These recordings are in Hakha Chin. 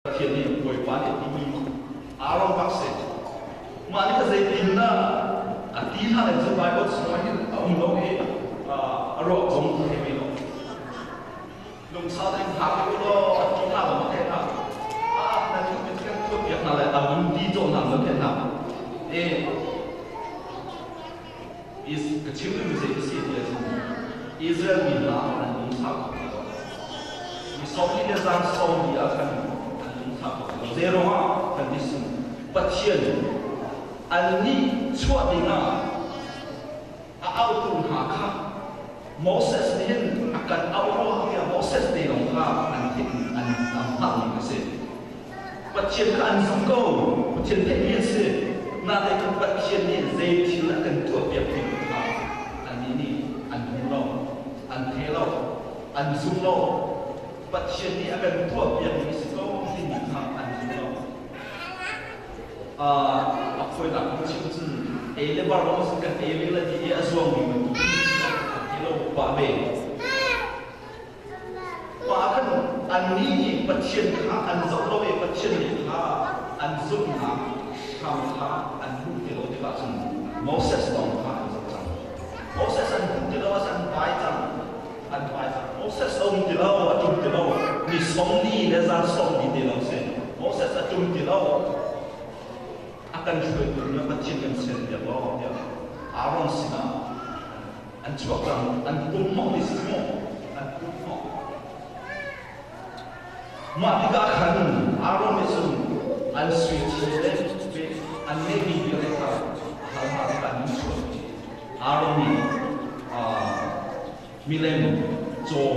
Pathian nih Bawipa nih a timi Aaron bak si. Mah nih ka zeitin dah a ti hna le cu Bible chungah hin a um lo i a ruak zong a thei ve lo. Lungsau tein hngak rih u law a ti hna lo ma thei hna. Ah, nan duh mi kan tuah piak hna lai, a vun ti cawh hna lo thei hna. E, is ka chim duhmi zei a si ti ahcun Israel mi hna an lungsau tuk ti lo. Mi sawmli le zan sawmli ah khan an lungsau tuk ti lo. Zei ruangah kan ti cun Pathian annih chuah dingah a autu hna kha Moses nih hin a kan auh rua tiah Moses te lawng kha an theih an hngalh ning a si. Pathian kha an zumh ko. Pathian theihmi an si. Nain kan Pathian nih zei thil a kan tuahpiak ti kha annih nih an hmu lo, an thei lo, an zum lo. Pathian nih a kan tuahpiakmi si ko timi kha an zum lo. A fawinak in chim cun ei le bar lawng kan ei ve la ti i a zuangmi bantuk an ti lo pah ve. Mah ah khan annih nih Pathian kha an zoh lo i Pathian nih kha an zumhnak hram kha an hmuh ti lo tikah cun Moses lawng kha an zoh cang. Moses an hmuh ti lo ahcun an vai cang. An vai cang. Moses a um ti lo, a ṭum ti lo. Ni sawmli le zan sawmli te lawng si. Moses a ṭum ti lo. A kan hruaitu na Pathian kan serpiak law tiah Aaron sinah an chuak cang an pum hnawh ti si mu an pum hnawh mah tikah khan Aaron nih cun an sui thi le an ngeihmi vialte kha hal hna tikah an chuak Aaron nih milem caw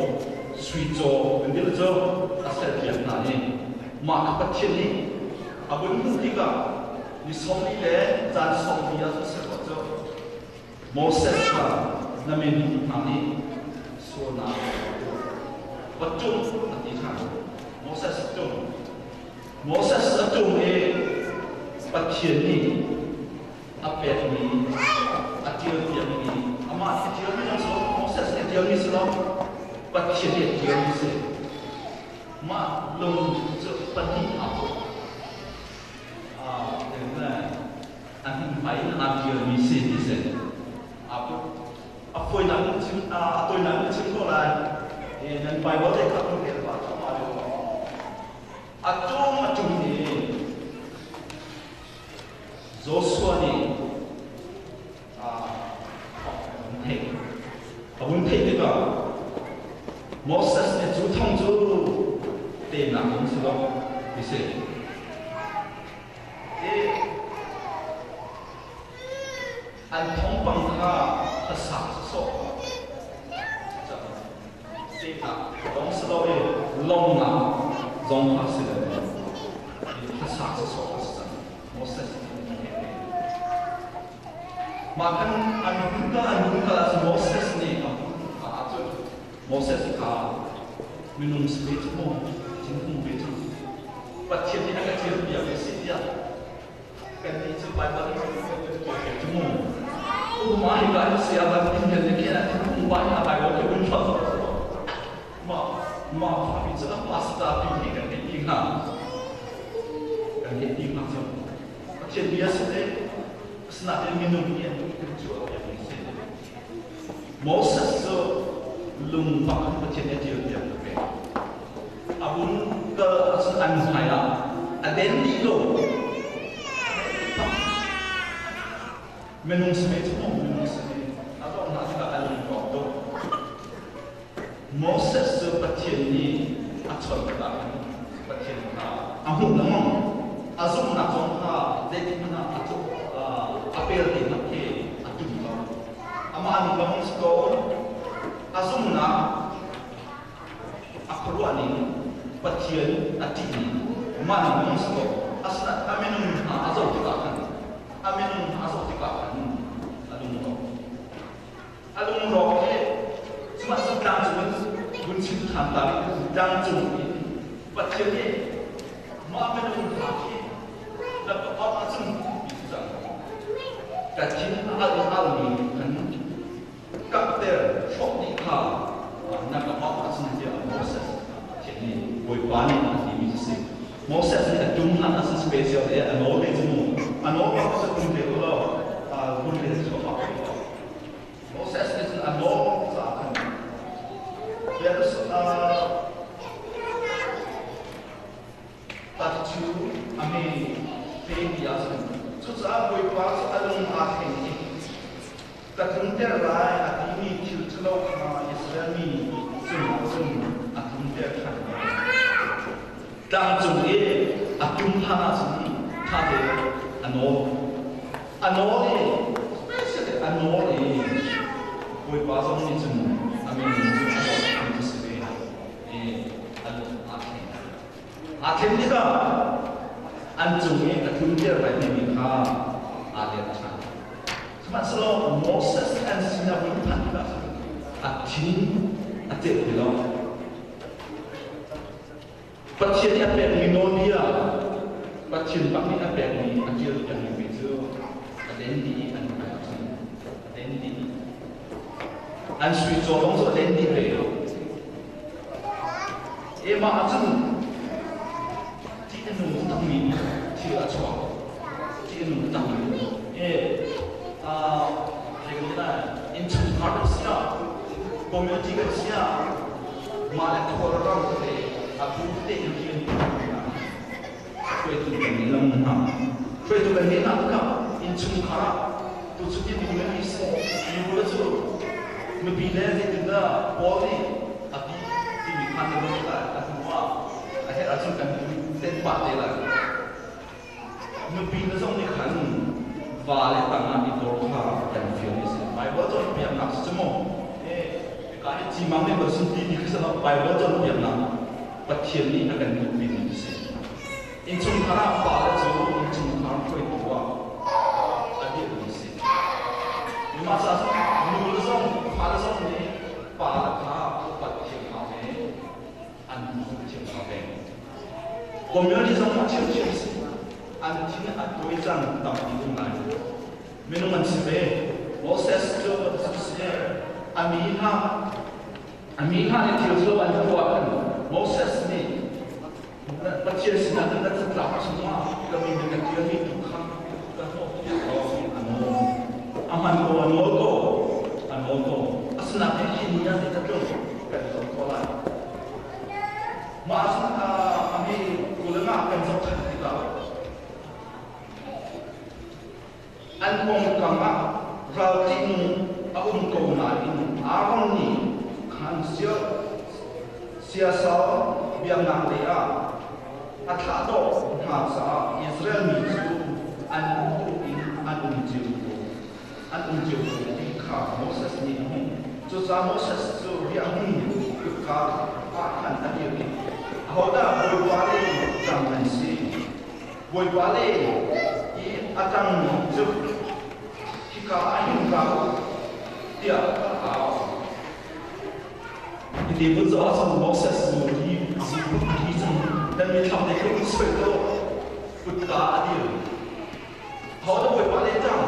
sui caw an ti cu a serpiak hna i mah kha Pathian nih a vun hmuh tikah ni 40 le caan 40 ah cun ser cu Moses kha na minung hna nih sualnak an tuah. Va ṭum a ti ṭhan. Moses a ṭum. Moses a ṭum i Pathian nih a pekmi, a ṭialpiakmi, amah nih a ṭialmi zong si lo, Moses nih a ṭialmi si lo, Pathian nih a ṭialmi si. Mah lung cu pahnih aa put. A hmunhma in aa ṭialmi si ti si. A fawinak in chim, a tawinak in chim ko lai. Nan Bible te kha kun rel pah thawng ah A tum a tum i Joshua nih a vun theih. A vun theih tikah Moses nih cu thong cu teinak in si lo ti si. An thawngpang kha a sang sawsawh. Tehnak lawng si lo i lawmnak zong kha si lo. A sang sawsawh a si cang. Moses Mah kan an hun kal an hun kal ahcun Moses nih a hun kha ahcun Moses kha minung si ve cu mu thinhung ve cu Pathian nih a ka ṭialpiak a si tiah kannih cu Baibal in kan tuahpiak cu mu. Uma hi ka si a van in kan khen a thinhung pa hi a Baibal ke vun hloh ma ma fa bi cu a pastor pi hi kan hei ti hnga kan hei ti hnga cu Pathian bia si te asinain minung nih an kan tuahpiak mi si. Moses cu lungfak in Pathian nih a ṭialpiak a pek. A vun kal ahcun an hmaiah a den dih lo. Minung si ve cu minung si ve. A zoh hna tikah an lungrawk tuk. Moses cu Pathian nih a chawnh tikah khan Pathian kha a hmuh lengmang. A zumhnak zong kha zeitikhmanh ah a pel te hmanh khi a tum lo. Amah nih bang si ko a zumhnak a khuaruah ning Pathian a ṭih ning mah nih bang si ko asinain a minung hna a zoh tikah khan a minung hna a zoh tikah khan a lungrawk a lungrawk i sihmanhsehlaw tlang cung in vun chim ṭhan ta rih tlang cung in Pathian nih mah minung hna khi na ka awk ahcun ti cu cang ka thin a alh almi khan kakter hrawk dih kha na ka awk ahcun tiah Moses Pathian nih Bawipa nih a timi cu si. Moses Moses nih a tum hlan ah special e a nawl ve cu mu. A nawl bak cu tum ve ko lo. Vun le chuah bak ko. Moses nih cun a nawl caah khan verse 32 a me te ti ahcun cucaah Bawipa cu a lung aa thleng i ka tlunter lai a timi thil ṭhalo kha Israel mi cungah cun a tlunter ṭhan hna. Tlangcung i a tum hlan ahcun ṭha tein a nawl. A nawl i especially a nawl i Bawipa zong nih cun a min cu a nawl mi a si ve i a lung aa thleng. Aa thlen tikah an cung i a tlunter lai timi kha aa let ṭhan. Sihmanhsehlaw Moses an sinah vun phanh tikah cun a thin a celh ti lo. Pathian nih a pekmi nawlbia, Pathian bak nih a pekmi a ṭial pengmi ve cu a den dih i an kai cun a den dih. An sui caw zong cu a den dih ve. Emah ahcun ṭih a nung takmi thil a chuak. Ṭih a nung takmi. E, zeitin innchungkhar kan si ah, community kan si ah, mah le khual ram te a bu te in rian hruaitu kan nih lam hna. Hruaitu kan nih hna tikah innchungkhar ah tu cu ti nu le mi si. Nu le cu nupi le zeitindah Paul nih a ti timi kha na ruat lai a hnu ah a herh ahcun kan tenh pah te lai. Nupi le zong nih khan va le tang ah i dawr kha kan fial mi a si. Bible cawnpiaknak si cu mu. Hika hi cimang nih kan ti ti khi si lo. Bible cawnpiaknak Pathian nih a kan duhmi ning a si. Innchungkhar ah pale cu innchungkhar hruaitu ah a dirhmi a si. Mah caah cun nu le zong fale zong nih pale kha upat thiam hau ve, an zumh thiam hau ve. Community zong ah ṭhiamṭhiam a si. An thin a tawi cang tampi um lai. Minung an si ve. Moses cu si a mi hna A mi hna nih thil cu an tuah khan Moses nih Pathian sinah na catlap chungah ka min na ka ṭialmi tu kha ka hnawhpiak law a nawl. A hman ko, a nawl ko, a nawl ko. Asinain hi ni ah ka tlung kan zoh khawh lai. Mah cun a mi kulangah kan zoh ṭhan tikah An pawngkam ah ral ṭihnung a um ko nain Aaron nih khan siasal biaknak lei ah a thlahdawh hna caah Israel mi cu an duh in an um cio ko an um cio ko ti kha Moses nih a hmuh. Cucaah Moses cu riahhmun kutka ah khan a dir i, Ahodah Bawipa lei ṭang an si? Bawipa le i a ṭangmi cu hika ah hin ra u tiah a au. Hiti vun zoh ahcun Moses nu hi ziput hi cun nan mithlam te khi un suai ko kutka a dir. Ho na Bawipa le ṭang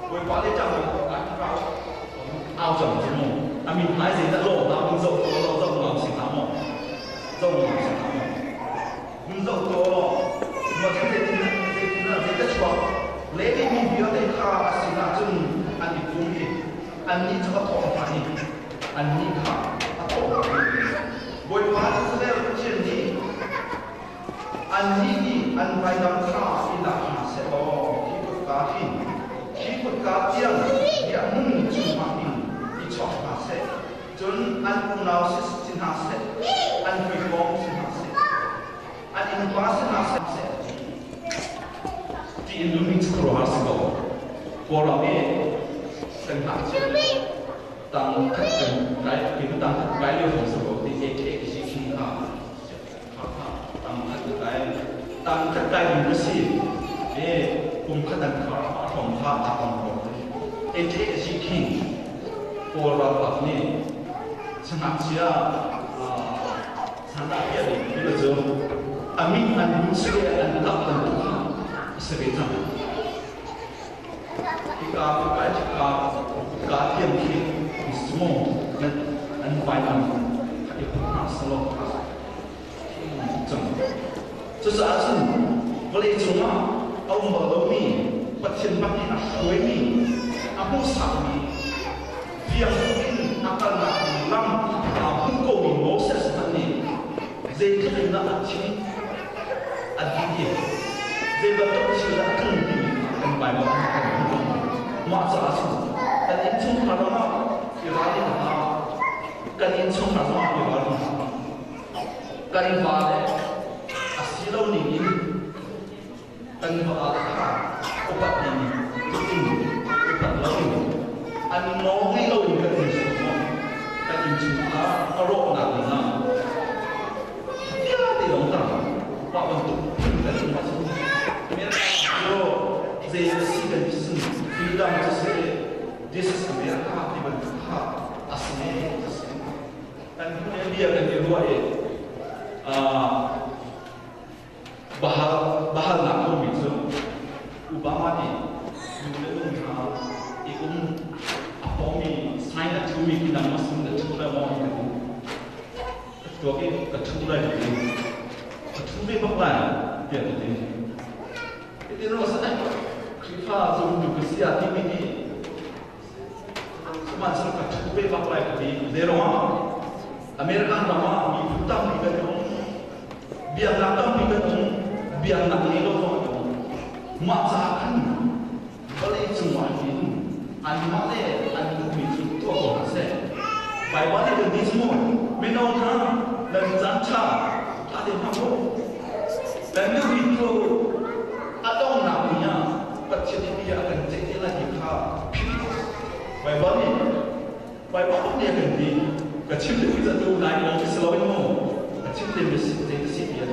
Bawipa le ṭang ka ra u au cang cu mu. A min hmai zeidah lawmnak vun zoh ko lo zoh nuam si hna maw? Zoh nuam si hna maw? Vun zoh tuah law mah zeitindah zeidah chuak Levi mi vialte kha a sinah cun an i pum i annih cu a thawh hna i annih kha a thawh hna i Bawipa Israel Pathian nih annih nih an vainam kha i lak hna seh law hi kutka hin hi kutka tiang riahhmun chungah hin i chawk hna seh Cun an unau si hna seh, an hawikom si hna seh, an innpa si hna seh, ti in nunning cu khuaruahhar si ko. Kawlram i kan ngakchia tang khat kan kai kei tang khat kai lio hrawng si ko ti AKC chung kha tang khat kai tang khat kai ding ka si e kum khat an khar hrawng kha a tong ko AKC king Kawl ralkap nih sangakchia sandahpiah ding ti cu a min an hun si le an kap bantuk kha a si ve cang. Hika kai hika ka thiam khi sumo an vai lam i hna salo cang. Cucaah cun vawlei cungah a um bal lomi Pathian bak nih a hruaimi, a hmuhsakmi, fiang in a kalnak lam aa hmuh komi Moses hmanh nih zeitluk in dah a thim a dih i zei bantuk thil dah a tlung timi kha kan Baibal ah kan hmuh. Mah caah cun kan innchungkhar zongah i ralrin a hau. Kan innchungkhar zongah i ralrin a hau. Kan vale a si lo ning in kan va kha upat ning in upat lo in an nawl ngei lo in kan um sual kan innchungkhar a rawhnak ding ah vialte lawng tang mah bantuk phun kan um ahcun America cu zei a si kan sin freedom cu si this is America ti bantuk kha a si a si kan bia kan i ruah i Bahalnak timi cu Obama nih nu le nu hna i um a pawmi sign a thumi khi nangmah sin na thu lai maw ka ti. Ka tuak i ka thu lai ka ti. Ka thu ve bak lai tiah ka ti. Hitin ruah sa Khrihfa zumtu ka si ah timi nih sihmanhsehlaw ka thu ve bak lai ka ti. Zeiruangah American ram ah miphun tampi kan um. Biaknak tampi kan um. Biaknak ngei lo zong an um. Mah caah khan vawlei cung ah hin anmah le an duhmi cu tuah ko hna seh. Baibal nih kan ti cu mu, mino hna nan caan ṭha ṭha te hmang u. Nan duhmi tuah u. A donghnak ni ah Pathian nih bia a kan ceih te lai ti kha philh u. Baibal nih Baibal nih a kan ti. Ka chim duhmi cu atu nai lawng si loin mu ka chim dingmi si zei si ti an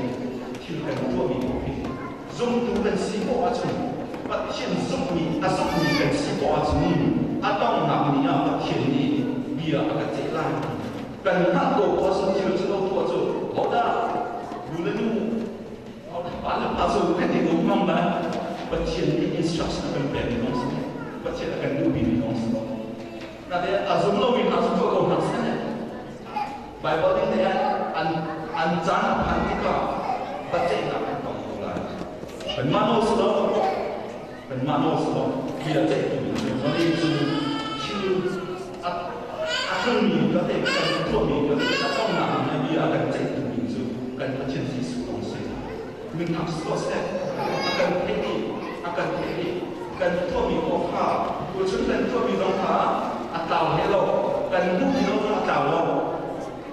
thil kan tuahmi paoh hi zumtu kan si poah ahcun Pathian zumhmi a zumhmi kan si poah ahcun a donghnak ni ah Pathian nih bia a ka ceih lai. Kan hngalh ko poah ahcun thil cu lo tuah cu hodah nu le nu pa le pa cu kan i um hmang lai. Pathian nih instruction a kan pekmi lawng si Pathian a kan duhmi lawng si lo. Natein a zum lomi hna cu tuah ko hna seh. Baibal nih nih an caan a phan tikah biaceihnak an tong ko lai. Kanmah nawl si lo, kanmah nawl si lo, bia ceihtu ding cu vawlei cung thil a tlungmi vialte kan tuahmi vialte a tonnak nih bia a kan ceihtu ding cu kan Pathian Jesuh lawng si. Minthang si ko seh, a kan theih i a kan theih i kan tuahmi paoh kha tuchun kan tuahmi zong kha a tlau hlei lo, kan hmuhmi zong kha a tlau lo,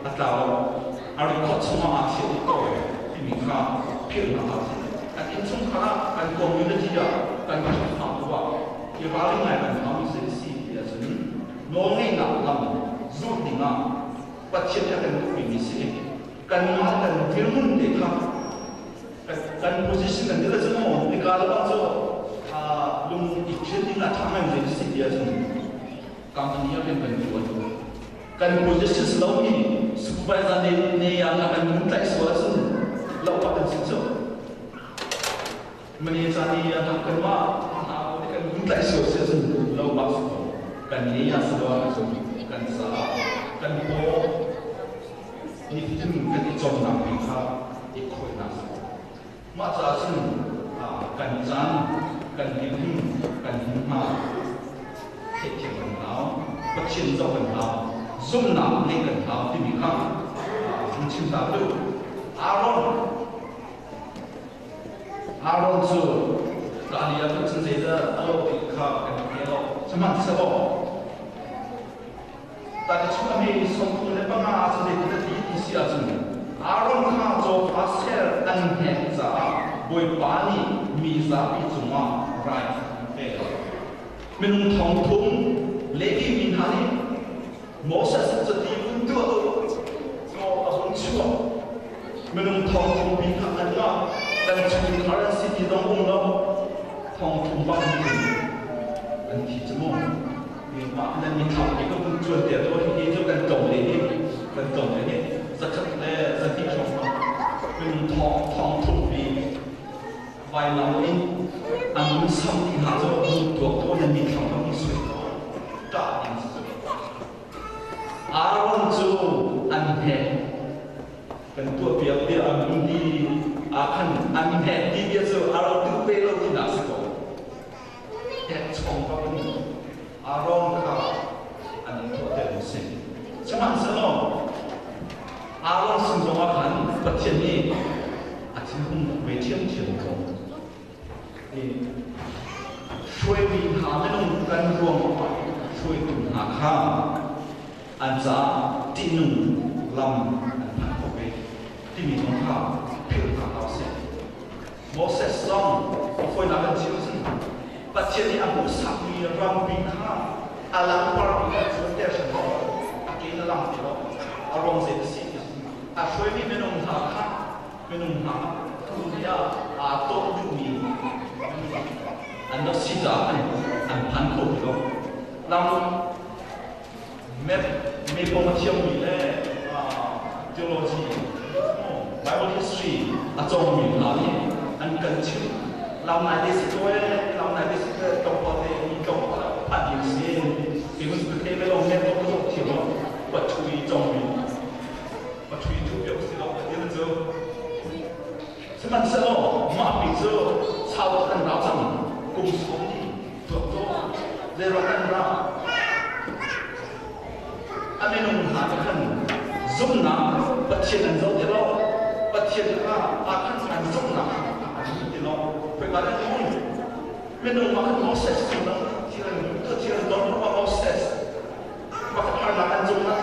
a tlau lo. A record chungah aa thiah dih ko timi kha philh hna hlah usih. Kan innchungkhar ah, kan community ah, kan Khrihfabu ah i ralring ngai kan haumi zei a si ti ahcun nawlngeihnak lam zulh dingah Pathian nih a kan duhmi si. Kanmah kan dirhmun te kha kan position kan ti cu mu nika lo bang cu lung i thil ding ah ṭha ngai mi si ti ahcun company ah rian kan ṭuan kan position si lo mi supervisor ne ne yang kan mun tlaih sual ahcun lo pak kan si cu manager nih kanmah kan mun tlaih sual si ahcun lo bak si ko kan ne ya si lo ahcun kan caah kan paw nifatin kan i cawmnak ding kha i khawihnak a si. Mah caah cun kan caan, kan dirhmun, kan hmunhma theihthiam kan hau, Pathian zoh kan hau, zumhnak ngeih kan hau timi kha hun chim ta duh. Aaron Aaron cu ka li ah cun zeidah a lo ti kha kan thei lo. Sihmanhsehlaw Tatichung a 35 cu zeitin a ti ti si ahcun Aaron kha cawfa ser an hnek caah Bawipa nih mi zapi cungah rai a pek. Minung thong thum Levi mi hna nih Moses cu ti vun tuah u caw a vun chuak. Minung thong thum mi kha an ngah kan chungkhar an si ti zong um lo thong thum bak an thi cu mu. Mah nan mithlam hi ka hun cuan te to hi cu kan tong le hi kan tong le hi zakhat le zahnih hrawng minung thong thong thum pi vailam in an mun sam ti hna cu mun tuak to nan mithlam ka hun sui to ṭah ding si Aaron cu an hnek kan tuah piak tiah an hun ti. Ah khan an hnek ti bia cu a ro duh ve lo tinak si ko. Hnek chong bak in Aaron kha an tuahter mi si. Sihmanhsehlaw Aaron sin zongah khan Pathian nih a thinhung ve ṭhiamṭhiam ko. Hruaimi hna minung kan ruang hruaitu hna kha an caah ṭihnung lam an phanh khawh ve timi zong kha philh hna hlah usih. Moses zong a fawinak kan chim cun Pathian nih a hmuhsakmi rampi kha a langparmi kha cuanter hrim lo, a ke na lang ti lo, a ruang zei a si ti a hruaimi minung hna kha minung hna tu nih ah aa tawh duhmi an rak si caah an phan kho ti lo. Lam map mepawng a thiammi le theology, Bible history a cawngmi hna nih an kan chimh. Lam nai te si ko ee, lam nai te si ko tlawmpal te mi tlawmpal ah phan ding si. Ti mun ka thei ve lo, map ka zoh thiam lo, pathui cawngmi pathui thu piak si lo ti cu. Sihmanhsehlaw mah pi cu sau an rau cang kum sawm ni tuak cu zeiruang an ra a minung hna cu khan zumhnak Pathian an zoh ti lo Pathian kha ah khan an zumhnak an hmu ti lo khoika dah an hmu minung ah khan Moses cu dang thil an thil an don ruangah Moses pakhat harnak an cung ah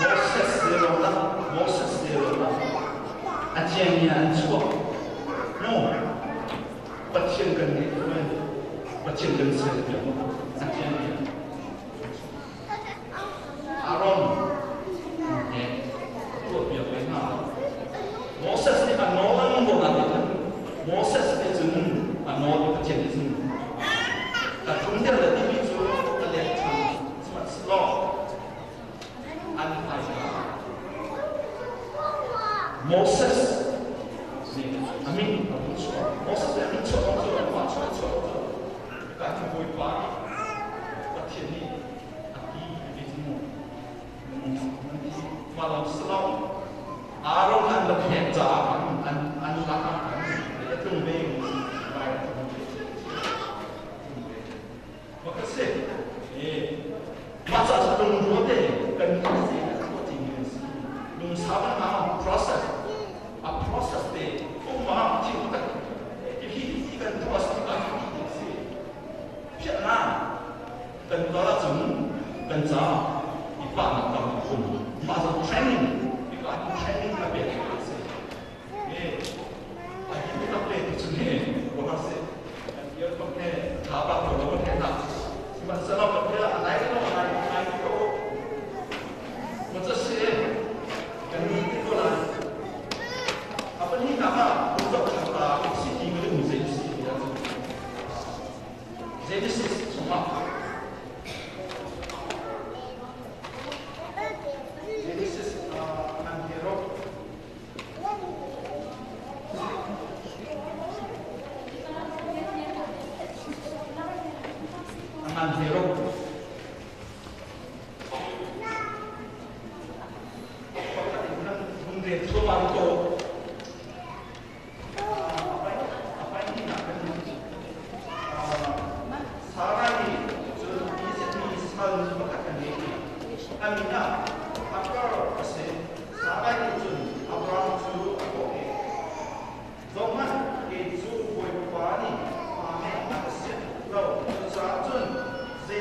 Moses le ruangah Moses le ruangah a ciami ah an chuak no Pathian kan ngeih ko lai Pathian kan ser piak a ciami Aaron he tuah piak ve hna Moses nih a nawl an nawl ah khan Moses nih cun a nawl Pathian nih cun ka thum der le timi cu a lek ṭhan sihmanhsehlaw an hmaika Moses nih a min a vun chuah Moses nih a min chuah cu amah chuah chuah cu ka hi Bawipa nih Pathian nih a ti ti cu mu mah lawng si lo Aaron an rak hek caah an an lak ah an tlung ve vai Mah ka si. Mah ca cu lungrual te kan si kan ti mi an si. Lungsau kan hau process. A process te umma thil pakhat hi hi kan tuah si tikah hi hi si. Phiahnak kan tuah ahcun kan ca i pahnak tam um. Mah cu training hika training a pek a si. A hi tak te tu cu he wa si. Kan dir ko he tha ba ko lo he na. Sihmanhsehlaw kan bia a nai lo nai nai ko. Ma ca si kan ni ti ko lai. A pahnihnak ah zoh than ta si ti mi um zei si ti ahcun Genesis chungah Genesis an hero Angan hero. Pakhat in kan hun rel thluahmah ko. Sarai nih cun Izipt mi sal pakhat a ngei i a min ah Hagar a si. Sarai nih cun Abram cu a kawh i, Zohhmanh, kei cu Bawipa nih fa ngeih a ka sianh lo, cucaah cun zei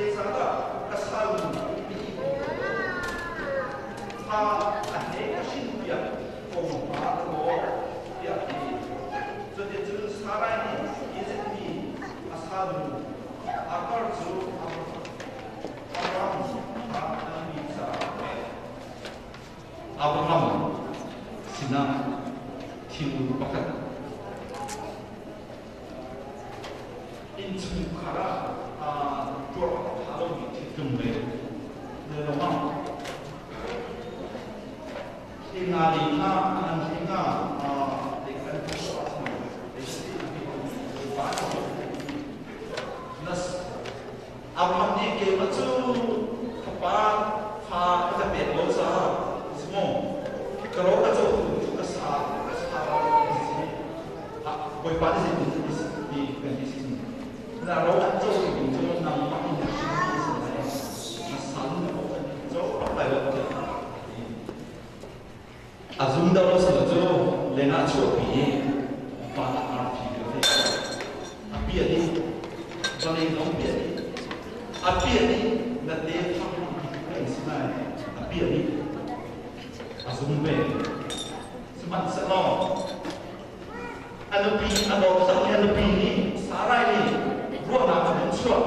Bawipa nih zeitin ti ti kan ti si na ro an co ding cu nangmah in na hrin si lai na sal na po an co lai lo tiah a zum do lo si cu lengah chuahpi i van ah arfi ka thei a piah dih vawlei zong piah dih a piah dih na te thang kan si lai a piah dih a zum ve sihmanhsehlaw a nupi a dawt cang i a nupi nih Sarai nih ruahnak a hun chuah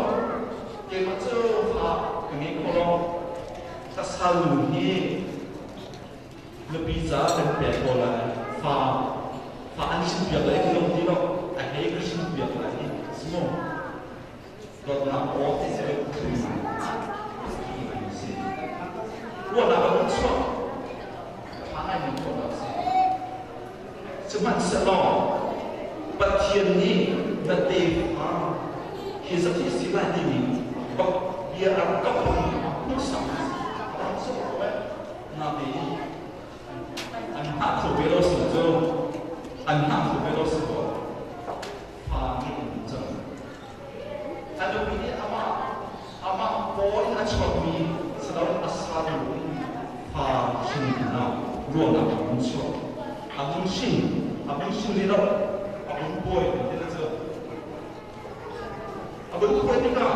keimah cu fa ka ngei kho lo ka salnu hi nupi ca kan pek ko lai fa fa an hrin piak lai ti lo ti lo a hei ka hrin piak lai hi simu dawtnak aw ti si si ruahnak a hun chuah ṭha ngai mi ruahnak si Sihmanhsehlaw Pathian nih na tefa hi zat hi si lai timi bak bia a rak ka hmang hmuhsak natein an hngah kho ve lo si cu an hngah kho ve lo si ko fa nih an cang a nupi nih amah amah paw in a chuakmi silo a salu in fa hrin dingah ruahnak a vun chuak. A vun hrin, a vun hrin rih lo, a vun pawi ti na cu. A vun pawi tikah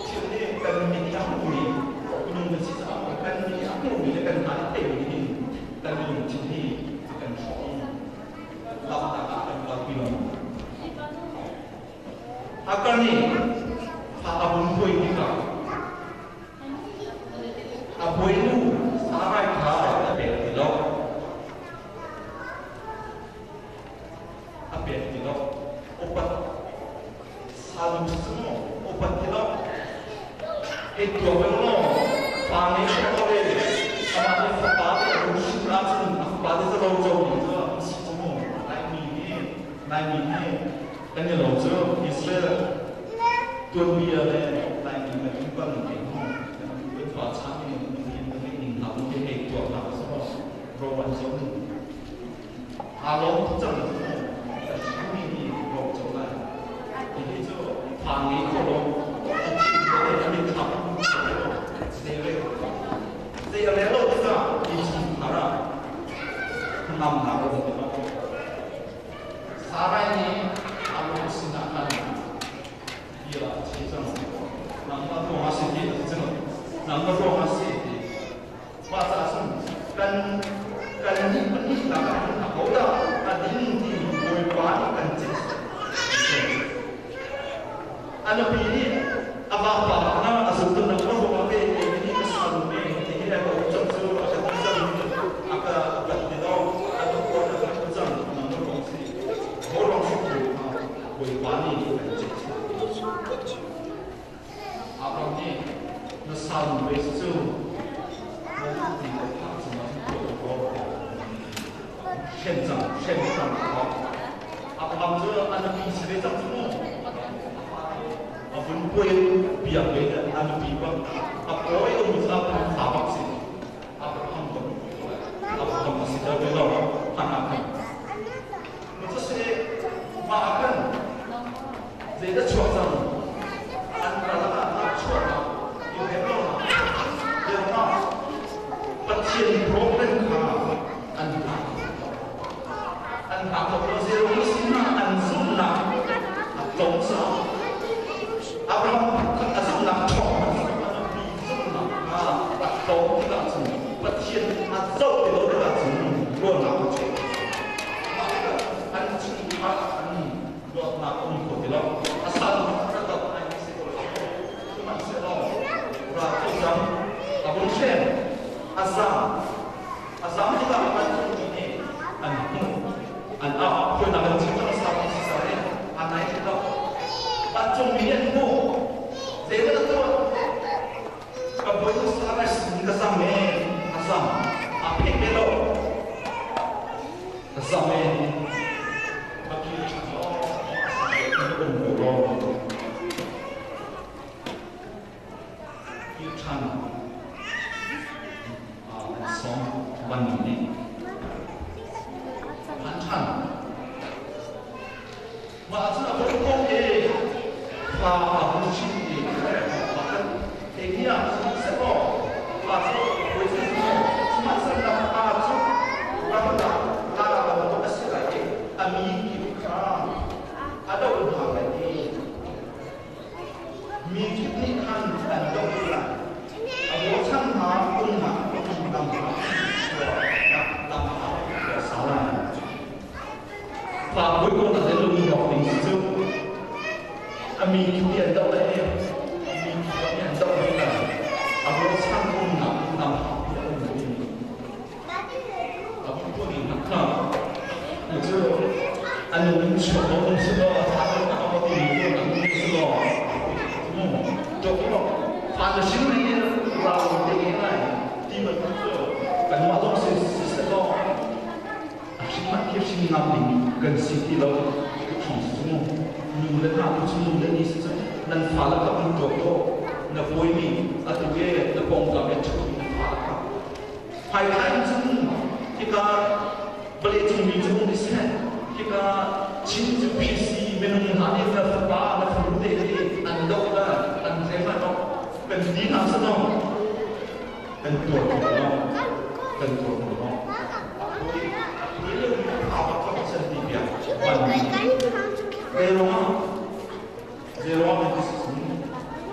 thil nih kan mit i a hmuhmi minung kan si caah kan mit i a hmuhmi le kan hna i theihmi nih hin kan lungthin hi a kan hrawh i lamnak ah a kan kalpi lo. Hagar nih fa a vun pawi tikah A bawinu Sarai kha a pek ti lo. A pek ti lo. Upat salum cu maw upat ti lo. Hei tuah ve law fa ngei ko ko le amah nih fapa te a rung hrin ahcun a fapa te cu ro co ding cu a si cu mu. Laimi hi Laimi hi kan i lo cu Israel tuanbia le Laimi kan innpal ning hi kan fa chan in in ning hna bu hi hei tuah hna seh ro an co ning aa lawm tuk cang cu ka hrinmi nih ro co lai hihi cu fa ngei kho lo a thin le a mitthlam zei re zei a rel lo tikah innchungkhar ah hnamnak a um ti lo. Sarai nih Abraham sinah khan bia a chim cang. Nangmah ruangah si ti a ti cang. Nangmah ruangah si ti. Mah caah cun kan kannih pahnih lakah hin ahodah a ding ti Bawipa nih kan ceih. A nupi nih a vapa kha a zultu nangmah ruangah ve kei nih ka sal ve ti hi a ka cang cu a ka ti cang a ka upat ti lo a ka huat a ka cang nangmah ruang si ho ruang si tu kha Bawipa nih kan ceih. Abraham nih na sal ve si cu na duh ti lo phah cungah tuah ko hrem cang hrem cang Abraham cu a nupi si ve cang cu mu a vun puai biak ve a nupi bang a pawi um cu a fa bak si Abraham bang Abraham a si dah ve lo hana khan Cusi mah ah khan zeidah chuak cang an karlak ah nahchuahnak i remlonak biaknak Pathian program kha an hna an hna kho lo zero sinah an zumhnak a tlawm caah Abraham kha a zumhnak ṭhawng mi zumhnak kha a tlawm tikah cun Pathian a zoh ti lo tikah cun ruahnak a chuak an chungkhar an dawtnak a um kho ti lo a sal ka dawt ngai mi si ko lo sihmanhsehlaw ral ko cang a vun hrem a zam a zam tikah an mi nih an hmuh an au khuainak an chim cang sa si sa i a nai ti lo an cung mi nih an hmuh zeidah na tuah ka bawi sa sin ka zam e a zam a pheh ve lo ka zam e ka kir ṭhan law um ko law. Mah ahcun a bawm kong i fa a hun chim i pakhat enia sihmanhsehlaw fa cu poison maw sihmanhsehlaw fa cu ramdang la bantuk a si lai i a mi kip kha a doh hna lai i mi kip nih khan an doh lai. A bochan hna umnak lam lam sa lai. Fa pui ko na lung rawk ding si cu a mi kip nih an doh lai i mi kip nih an doh lai a bochan umnak lam a um mi a bu ning hna kha cu a nung chuak lo um si law a tha lo na a ti mi an um si law mu tok lo fa na sin nei in rau te nge lai ti bantuk cu kanmah zong si si se law a hrim khi hrim ngam ding kan si ti lo thong si mu nu le hna tu cu nu le ni si cu nan fa le kha um tuak ko na pawi mi atu e na pawngkam e thu na fa le kha Hmaithla in cun hika vawleicung mi cu um seh, hika Chin cu PC minung hna nih na fapa na fanu te hi an doh le an tlem ah dok kan ti hna sanaw kan tuar ko lo kan tuar ko lo a pui a pui lo mi a ba thok san ti bia ban zeirong zeirong in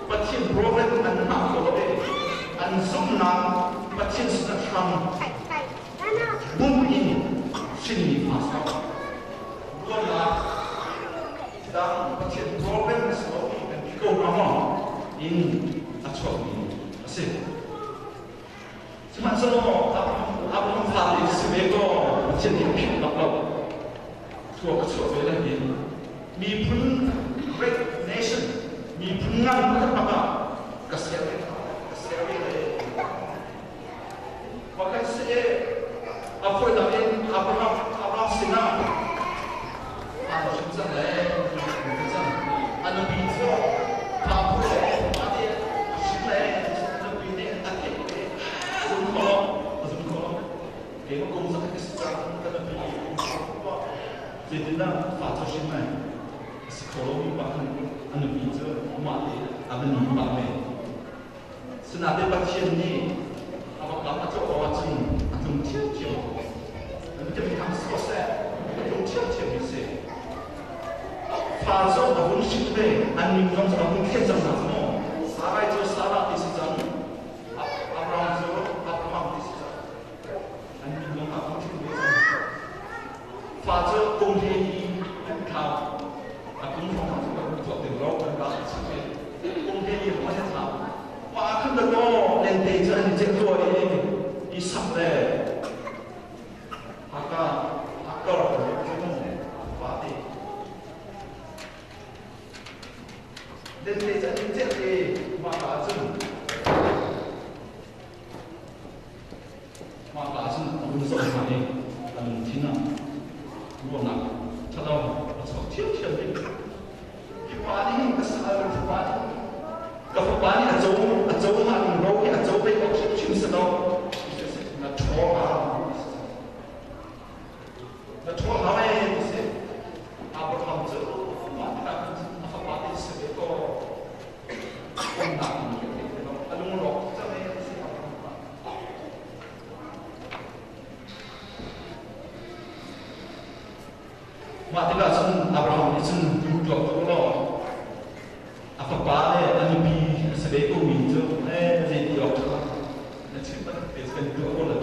Pathian program an hngah ko lo i an zumhnak Pathian sinah hram bum in hrinmi fa si ruahnak dang Pathian program a si lo i kan ti ko hnga maw in a chuakmi a si. Sihmanhsehlaw Abraham fale si ve kaw Pathian nih a philh bak lo. Thua ka chuah ve lai hin miphun great nation miphun ngan pakhat bak ah ka ser ve ka ser ve lai. Pakhat si a fawinak in Abraham Abraham sinah aa hrim cang le cang a nupi cu fa phu le fa te a hrim le nupi nih a theih te zum kho lo a zum kho lo keimah kum zakhat ka si cang ka nupi kum zeitindah fa cu hrim lai a si kho lomi pa khan a nupi cu amah te a va ni pah ve. Sinain Pathian nih a va kam a tlawh awk ahcun a tlung ṭhiamṭhiam ko. Nan mi thang si ko seh, a tlung ṭhiamṭhiam mi si. Fa cu a vun hrin ve, an min zong cu a vun thlen cang hna cu mu. Sarai cu Sarah ti si cang, Abraham cu Abraham ti si cang. An min zong a vun thlen ve cang. Fa cu kum he i an thlau. A kum hrawng cu kan tuak ding lo kan rak si ve. Kum he i hrawng an thlau. Pa khan da kaw lente cu an i cek rua i i sak le haka hakor pa te. Lente cu an i cek i mah ka cun Mah ka ah cun a vun zoh hna i a lungthin ah ruahnak ṭhalo a chuak ṭhiamṭhiam ding. Hi pa nih hin ka sal ka fapa nih ka fapa nih a co a co hnga ding ro hi a co ve awk hrimhrim si lo. Na ṭhaw hau na ṭhaw hau ee ti si. Abraham cu mah tikah a fapa te si ve ko. Umnak in ka theih ti lo. A lungrawk cang ee ti si Abraham pa. Mah tikah cun Abraham nih cun lung tuak tuk law a fapa le a nupi a si ve komi cu eh zeiti awk ṭha na chim bantuk te kan tuah ko lai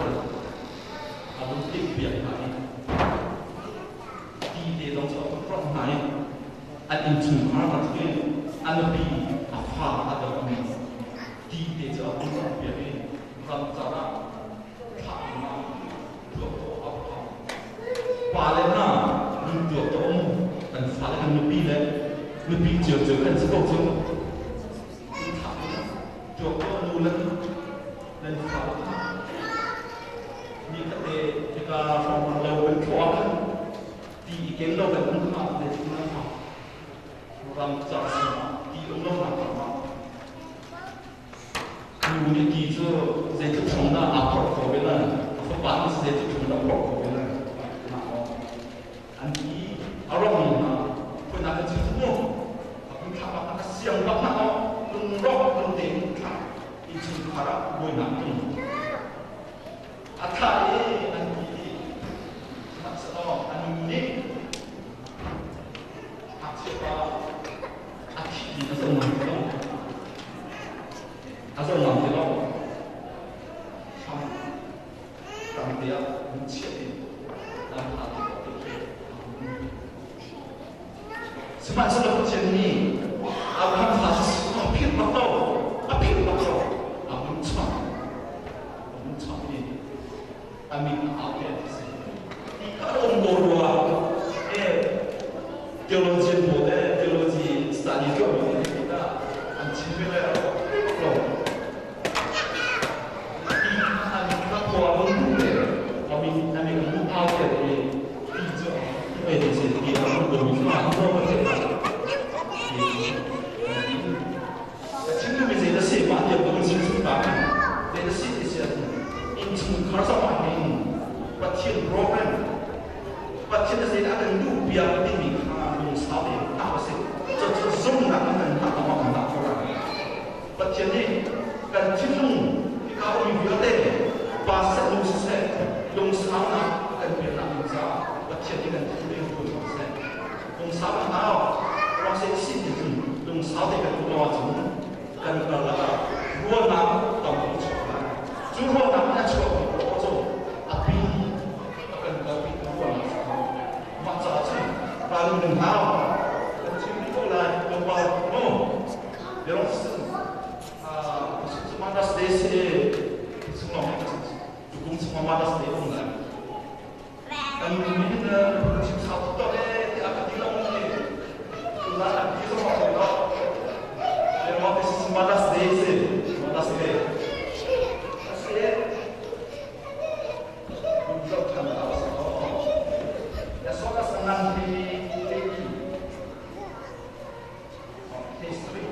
a vun timhpiak hna i ti te zong cu a vun hrawnh hna i an innchungkhar hna cu a nupi a fa a dawtmi ti te cu a vun hrawnh piak i ramcar ah thlah dingah tuah khawh a phak. Pale hna nan tuak tuah mu kan fale kan nupi le nupi cio kan si ko cu. Thlah tuak tuah nu le nan fale kha ni kate hika hrawng lo kan thawh ah khan ti i ken lo kan um kha le nan fa ram car sungah ti um lo nak ah Nu nih ti cu zeitluk hrawng dah aa phorh khawh ve lai? A fapa nih zeitluk hrawng dah a phorh khawh ve lai? An ti a rawkmi hna phun na kan chim mu. A kun thlah bak a siang bak na o lungrawk lungte in thlah innchungkhar ah buainak tlung. A thlah i an ti i sihmanhsehlaw a nu nih ngakchia pa a thih in a zoh ngam ti lo. A zoh ngam ti lo. Hram tamte ah hun chiah in lam hla te te khi a hun. Sihmanhsehlaw Pathian nih Abraham fa a philh bak lo, a philh bak lo, a hun chawnh. A hun chawnh i a min a au te a si. Ti kha a um ko rua. E theologian pawl le theology study tuahmi nih ti dah an chim ve lai lo bak lo. Ti kha an ka khua a hun le a min a min a hun au te i ti cu ei ti si ti a hun ko mi kha a ho te ka chim mi zei na si ma tiang ka chim chung ta zei na si ti si innchungkhar zong ah hin Pathian program Pathian na zei dah kan duh piak timi kha lungsau tein hngak a si cucu zumhnak in kan hngak lengmang kan hngak kho lai Pathian nih kan thinlung hika ummi vialte pa seh nu siseh lungsaunak a kan peknak ding caah Pathian nih kan thinlung in tuan seh. Lungsau kan hau. Ruang seh si ti cun lungsau te kan um lo ahcun kan karlak ah ruahnak tam a chuak lai. Cu ruahnak nih a chuakmi paoh cu a pi a kan kalpi tu ruahnak a si ko. Mah caah cun ralring kan hau. Kan chim rih ko lai. Tlawmpal no. Biarong cu Mother's Day si sung tukum chung Mother's Day um lai. Kan min chim sau tuk to le ti a ka ti lo ni. Tuna an ti zong a lo. Biarong this is Mother's Day si Mother's Day. Asi Zo than ta sa ko. Ya so ka sangan hi History.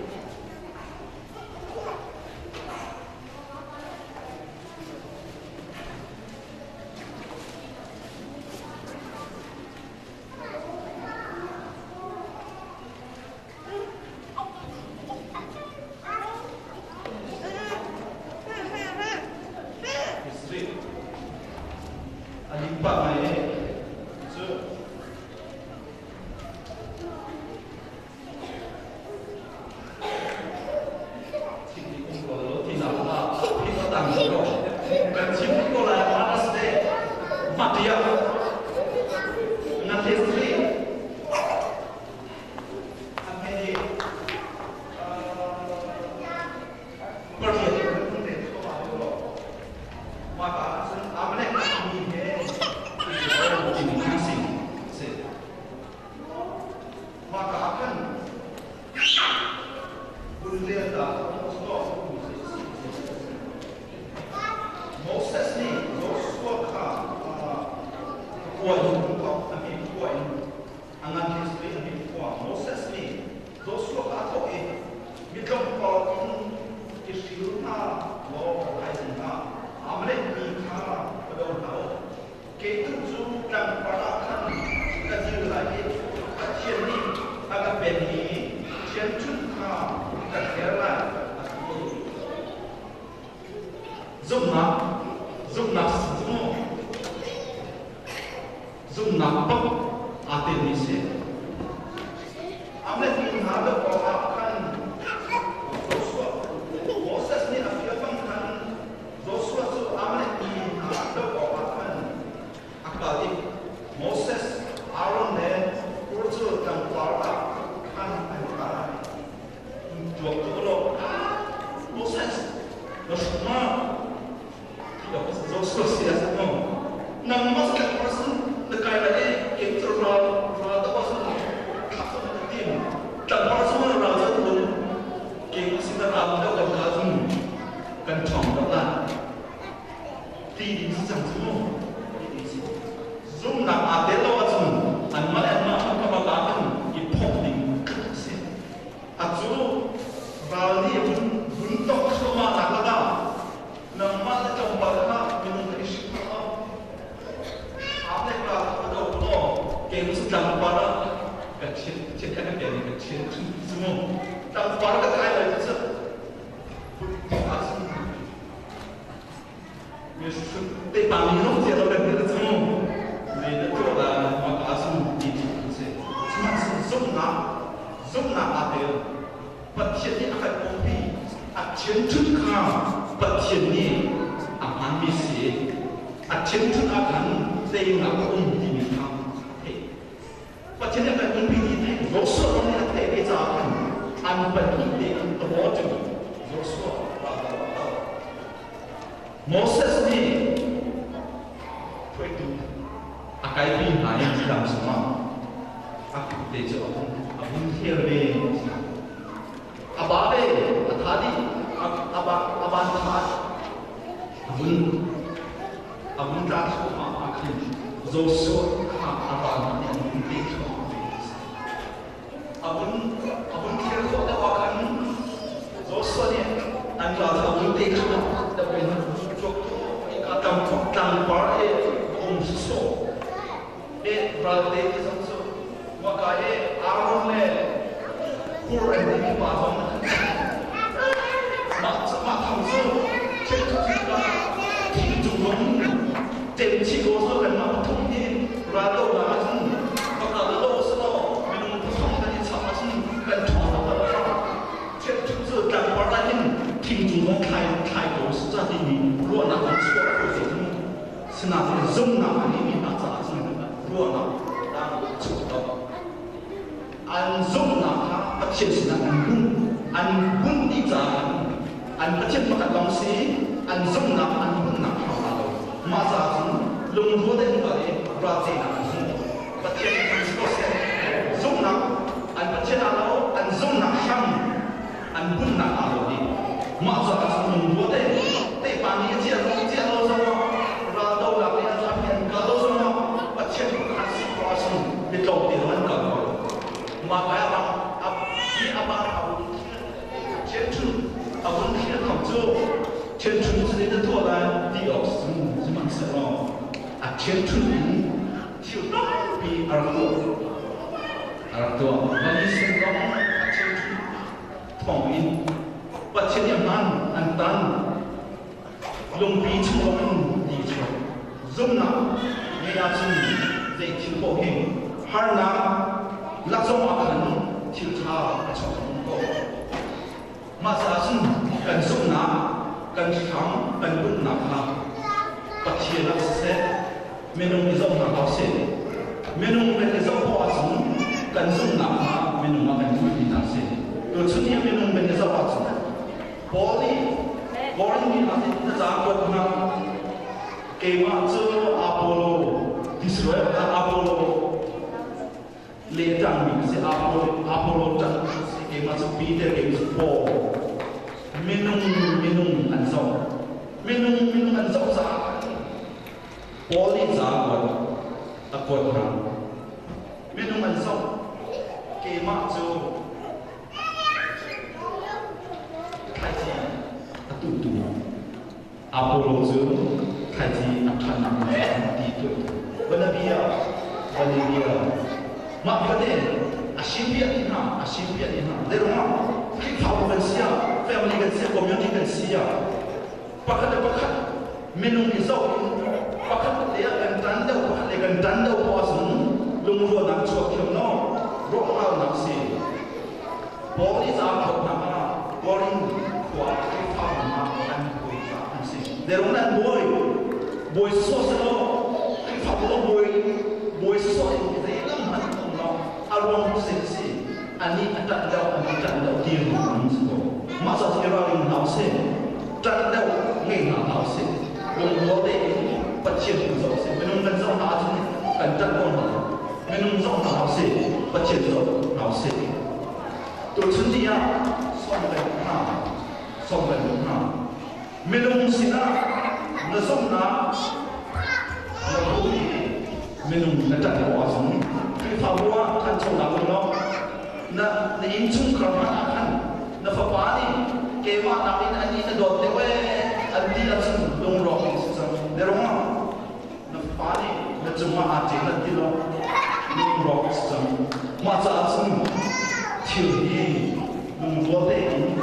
History. A limpa ngai cu Kan chim ko lai Mother's Day Matia na history an hei Pathian Mah ka cun Amalek mi he timi kha si. Mahka ah khan Moses nih Joshua kha khua in a hme khua in a ngan history a hme khua Moses nih Joshua kha a thawk i mi tlawmpal in i hril hna law thaizing ah Amalek mi kha va do hna u. Kei tu cu tlangpar ah khan ka dir lai i Pathian nih a ka pekmi ṭhiangṭhunh kha ka hler lai, a ti. Zumhnak, zumhnak si cu maw? Zumhnak bak aa telmi si. Amalek mi hna doh awkah khan Joshua, Moses nih a fial bang khan Joshua cu Amalek mi hna doh awkah khan a kal i Moses, Aaron le Hur cu tlangpar ah khan an kal. Tuak tuk law, Moses, na hruh ma? Chin Chin kan pe ni kan chin chu mu tlangpar ka kai lai cu te pa mi rom cia lo kan ti cu mu me na tu la ma ka sun ti chu se sihmanhsehlaw zumhnak zumhnak aa tel. Pathian nih a kan umpi. A ṭhianṭhunh kha Pathian nih a hmanmi si. A ṭhianṭhunh ah khan teinak a um timi kha a theih. Pathian nih a kan umpi ti theih. Joshua zong nih a theih ve caah khan an pahnih te in tabaw cu Joshua raldoh a kal. Moses nih hruaitu a kaipi hna i lam chungah a kut te cu a hun thler ve. A ba ve, a tha dih, a ba a ban tha a vun tla thluahmah ah khin Joshua kha a ba nih an hun te thluahmah ve. A vun thler khawh deuh ah khan Joshua nih an ral a vun te thluahmah deuh in tlangpar i um sawh e ralte ti zong cu waka e Aaron le Hur an timi pa zong mah mah thang cu thing cung zong tem chi ko so kan mah pathum hi raldonak ahcun baka lo selaw minung pathum kan i chap ahcun kan ṭhawng tak Chiatchuk cu tlangpar ah hin thingtung zong thlai thlai ko si ca timi ruahnak an chuah khawh ve cu. Sinain zumhnak a ngeimi hna caah cun ruahnak dang a chuak lo. An zumhnak kha Pathian sinah an bunh. An bunh dih caah an Pathian pakhat lawng si an zumhnak an bunhnak hram aa lo. Mah caah cun lungrual in kal i ralcehnak an hmu. Pathian nih kan si ko seh. Zumhnak an Pathian aa lo, an zumhnak hram an bunhnak aa lo dih. Mah caah cun lungrual te tepa nih a ciah lo ciah lo zongah raldonak nih an lam an kal lo zongah Pathian pakhat si khawh ahcun biatlawm te lo an kal ko. Mah kai abang hi abang a vun thian chun a vun thlir kham cu thian chun cu na tuah lai ti awk cun sihmanhsehlaw a thian chun in thil tampi a rak tuah. A rak tuah. Vani sin zong a thilṭhu thawngin Pathian nih a hman an tan. Lungpi chung zongin ti chuak. Zumhnak ngei ahcun zei thil paoh hi harnak lak zong ah khan thil ṭha a chuak ko. Mah caah cun kan zumhnak, kan hram, kan bunhnak kha Pathian ah siseh, minung i zohnak ah siseh, minung kan i zoh poah ahcun kan zumhnak kha minung ah kan hmuhmi hna a si. Tuchun hi minung kan i zoh ahcun Paul nih Korin mi ah na ca kuat hna keimah cu Apollo Israel Apollo le ṭangmi ka si Apollo ṭang si keimah cu Peter keimah cu Paul minung minung an zoh minung minung an zoh caah Paul nih ca a kuat a kuat hna minung an zoh keimah cu thlaici a tuhtu Apollo cu thlaici a ṭhannak an ti tuah Banabia Banabia mah fate a simpiah ti hna a simpiah ti hna zeirungah Khrihfabu kan si ah family kan si ah community kan si ah pakhat le pakhat minung i zoh in pakhat le ah kan ṭan deuh pakhat le kan ṭan deuh poah ahcun lungrualnak chuak thiam no rawhralnak si Paul nih ca a phawt hna kha Korin khua Khrihfabu ah an buai caah an si. Zeirung an buai? Buai sawh selaw Khrihfabu ah buai buai sawh in zeilam hmanh an um lo. A ruang cu zei a si? Anih a ṭanh deuh, anih ṭanh deuh ti ruang an si ko. Mah caah cun i ralring hna usih. Ṭanh deuh ngei hna hna usih. Lungrual tein Pathian kan zoh usih. Minung kan zoh hna ahcun kan ṭanh ko hna. Minung zoh hna usih, Pathian zoh hna usih. Tuchun ni ah sawm kan duh hna, sawm kan duh hna. Minung sinah na zumhnak na hmuh i minung na ṭanh lo ahcun Khrihfabu ah ṭhanchonak um lo. Na na innchungkhar hmanh ah khan na fapa nih keimah nakin anih na dawt deuh ee an ti ahcun lungrawk in si cang. Biaruang na fapa nih na cungah aa ṭem an ti lo lungrawk a si cang. Mah caah cun Thil hi lungrual tein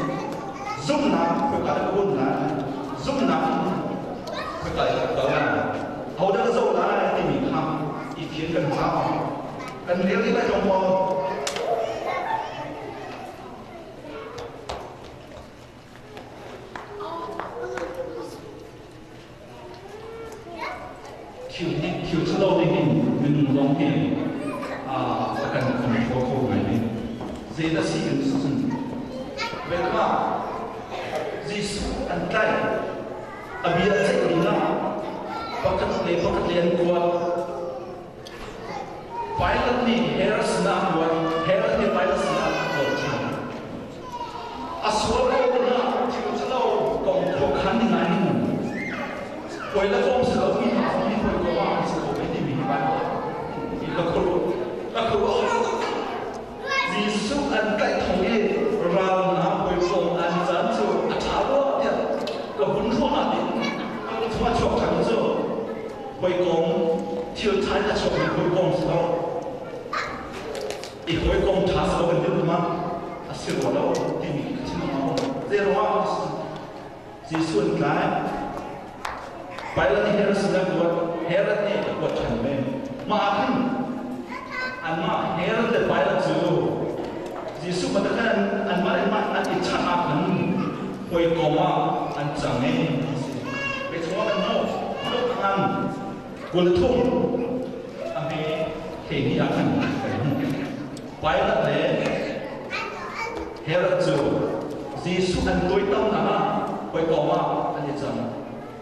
zumhnak khoika dah ka um lai, zumhnak in khoika i ka kal lai, hodah ka zoh lai timi kha i fian kan hau. Kan rel rih lai lo maw? Thil hi thil ṭhalo nih hin minung zong hi a kan control kho ngai ve. Zeidah si kan si Vekha Jesuh an tlaih a bia a ceih ning ah pakhat le pakhat le an kuat. Pilate nih Herod sinah a kuat, Herod nih Pilate sinah a kuat ṭhan. A sual ko dingah thil ṭhalo kong khuakhan ding ah hin hawi le kawm si lo mi hna zong hi hawi kom ah an si kho ve timi hi Baibal hi ka khuaruah ka khuaruah. Jesuh an tlaih thawng i ral hna hawikom an caan cu a ṭha rua tiah ka hun ruah nain ka lungchung a chuak ṭhan cu hawikom thil ṭha in a chuakmi hawikom si lo. I hawikom ṭha si lo kan ti ma a si rua lo timi ka thinlung ah a um. Zeiruangah Jesuh an tlai. Pilate nih Herod sin a kuat, Herod nih a kuat ṭhan ve. Mah ah khan anmah Herod le Pilate cu Jesuh bantuk khan anmah le anmah an i chah ah khan hawikom ah an cang i a si. Ve chungah kan hmuh, Luke khan 23 a hme hleihnih ah khan kan hmuh. Pilate le Herod cu Jesuh an tuaitamnak ah hawikom ah an i cang.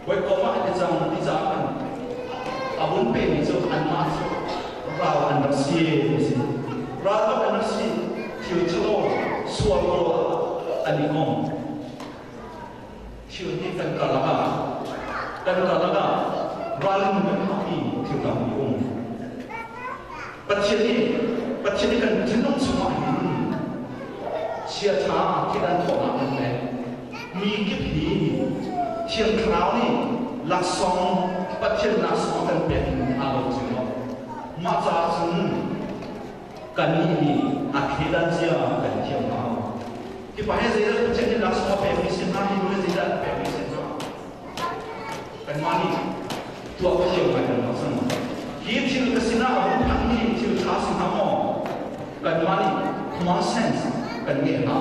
Hawikom ah an i cang ti caah khan a vun pemi cu anmah cu ral an rak si ti si. Ral bak an rak si. Thil ṭhalo sual ruah ah an i kom. Thil hi kan karlak ah kan karlak ah ralrin kan hauhmi thil tampi um. Pathian nih Pathian nih kan thinlung chungah hin chiaṭha thil an thawhnak an pek. Mi kip hi Thiang Thlarau nih laksawng Pathian laksawng a kan pek in aa lo cio lo. Mah caah cun kannih nih a thleidan cia kan thiam hau. Hi pa hi zeidah Pathian nih laksawng a pekmi si hna, hi nu hi zeidah an pekmi si hna. Kanmah nih tuah thiam ngai kan rak cang. Hi thil ka sinah a vun phanmi thil ṭha si hnga maw? Kanmah nih common sense kan ngeih hna.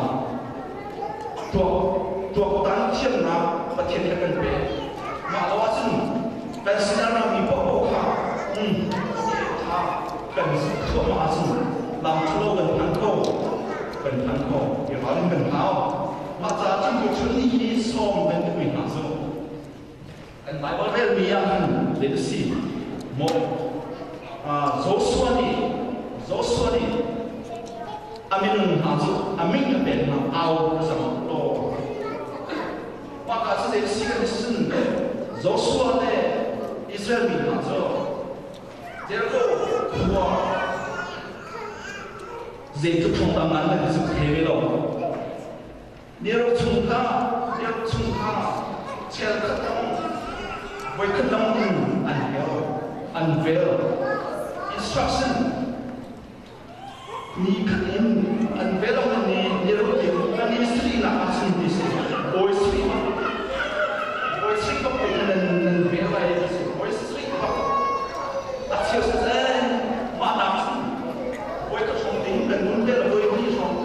Tuak tuaktan thiamnak Pathian nih a kan pek. Mah lo ahcun kan sinah rami paohpaoh kha ṭha kan zumh thluahmah ahcun lam ṭhalo kan phan kho. Kan phan kho. I ralrin kan hau. Mah caah cun tuchun ni hi sawm kan duhmi hna cu kan Baibal relmi ah khan zei a si maw Joshua nih Joshua nih a minung hna cu a min a pek hna au a cang law mah ka cu zei a si kan sin Joshua le Israel mi hna cu Jericho khua Zeitluk thawngpang an kan zuk thei ve lo. Niruk chung kha, niruk chung kha chel khat dang, voi khat dang in an hel, an vel. Instruction ni khat in an vel lo ni niruk in kan i sri nak ah cun ti si. Bawi sri bak, bawi sri bak in nan nan vel lai ti si. Bawi sri bak. A cheu seh mah nak cun Voi ka hrawng ding kan nun vel voi hnih hrawng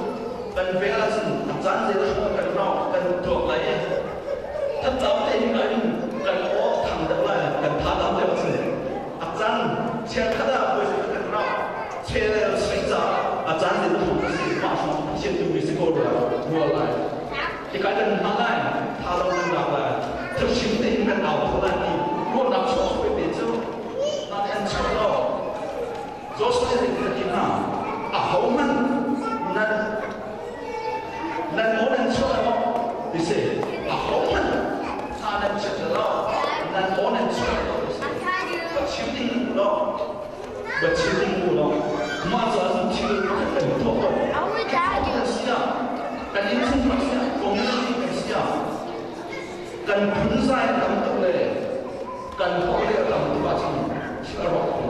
kan vel ahcun a caan zei dah hrawng kan rau kan tuak lai i thatlam te hin in kan aw thang deuh lai kan tha dam deuh ahcun a caan chiakhat ah voi zei kan rau chel sui ca a caan zei dah hrawng si mah hrawng Pathian duhmi si ko rua rua lai hika kan hma lai tha lo kan lak lai thirhrim te in kan au kho lai ti ruahnak chuah hoi te cu na an chuah lo Joshua nih a ti hna, ahohmanh nan nan aw nan chuah lo ti si. Ahohmanh hna nan chiat lo, nan aw nan chuah lo ti si. Va chim ding u law, va chim ding u law, mah cu ahcun thil pakhat kan tuah ko. Kan si ah, kan innchungkhar si ah, community kan si ah, kan phunzai tam tuk le kan holh le a tam tuk ahcun thil a rawk kho.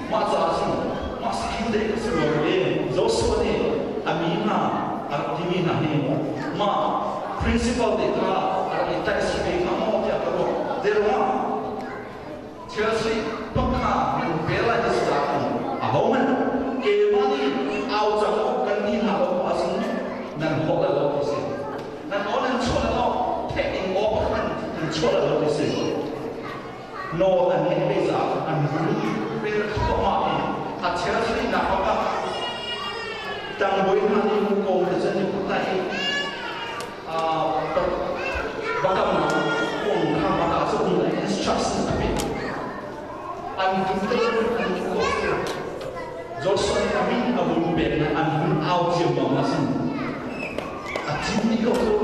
Mah caah cun mah skill te ka si lo. Ma principal te kha a rak i tlaih si ve hnga maw tiah ka ruah. Zeiruangah Chelsea pakha nan pel lai ti si ahcun ahohmanh keimah nih au cang u kan ni hna lo ahcun nan hawh lai lo ti si. Nan aw nan chuah lai lo, theih ding aw pakhat nan chuah lai lo ti si. Nawl an ngeih ve caah an vun pel thluahmah i a Chelsea nak ah tangbawi hna nih muko he cun i put lai i bakamnak kong kha baka cu um lai instruction a pe. An vun tel an ko Joshua nih a min a vun pek na an vun au ciammam ah sin a thim ni ko cu.